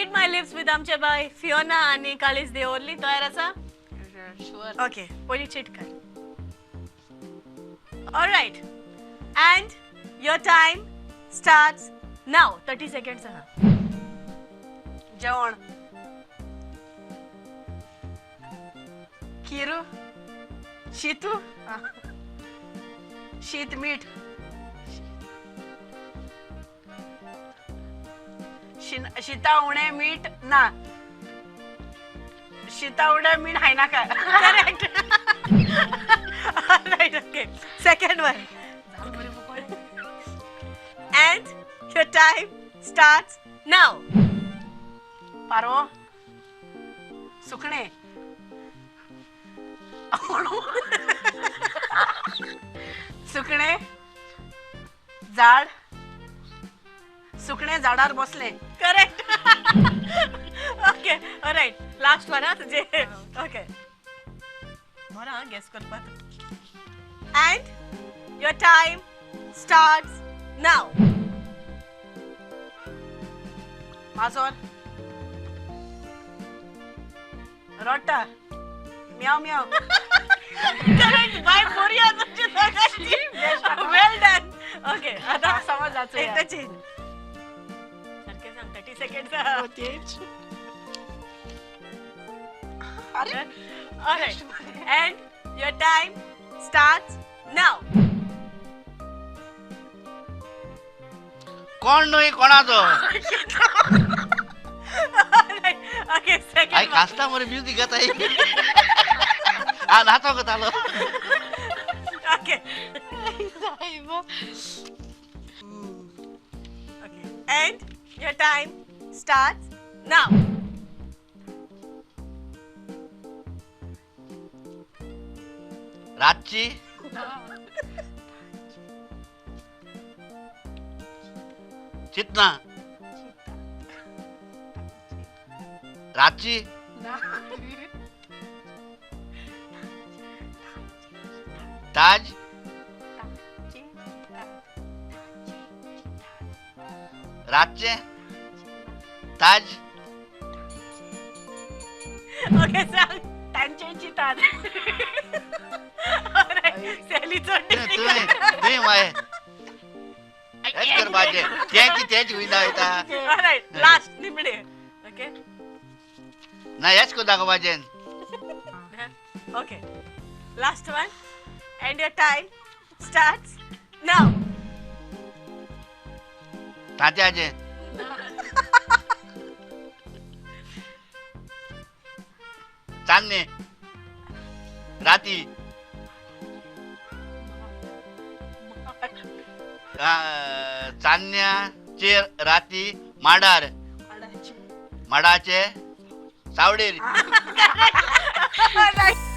Read my lips with आमचे बाय Fiona आनी काळीज देओरली. तयार आसा? शुअर. ओके, पयली चीट कर. Alright, and your time starts now. 30 seconds आहा. जेवण, खीर, शीत, शीत मीठ, शिता उणें मीठ ना, शिता उणें मीठ हायनाका. Correct. Alright, okay, second one, and your time starts now. पारो, सुकणें, सुकणें झाड, सुकणें झाडार बसलें. Correct. Okay, alright, last one हा तुझे. ओके, बरं हा गेस करपाक. And your time starts now. माजोर, रोटा, म्याव म्याव. करेक्ट. बाय, बोरिया तुमची सगळ्यांची. वेल डन. ओके, आता समज जाचो. एकदा चेंज. सारखे सांग, 30 सेकंड. अरे. Alright, and your time starts now. कोण न्हय कोणाचो. Alright, okay, I second. खासता मरे, म्युझिक गाता, हा नाचो जालो. Okay. Okay, and your time starts now. रातची चितना, रातची ताज, रातचे ताज. Okay, सांग. तांचे चितात. Alright, Sally. तुवें तुवें मागीर हेच करपाचें, तें कितेंच वयता वयता. Alright, last निमणे. Okay. ना, हेच करता दाखोवपाचें. Okay, last one, and your time starts now. तात्याचें, चान्ने, राती, चान्न्याचेर राती माडार, माडाचे सावडेर. Alright.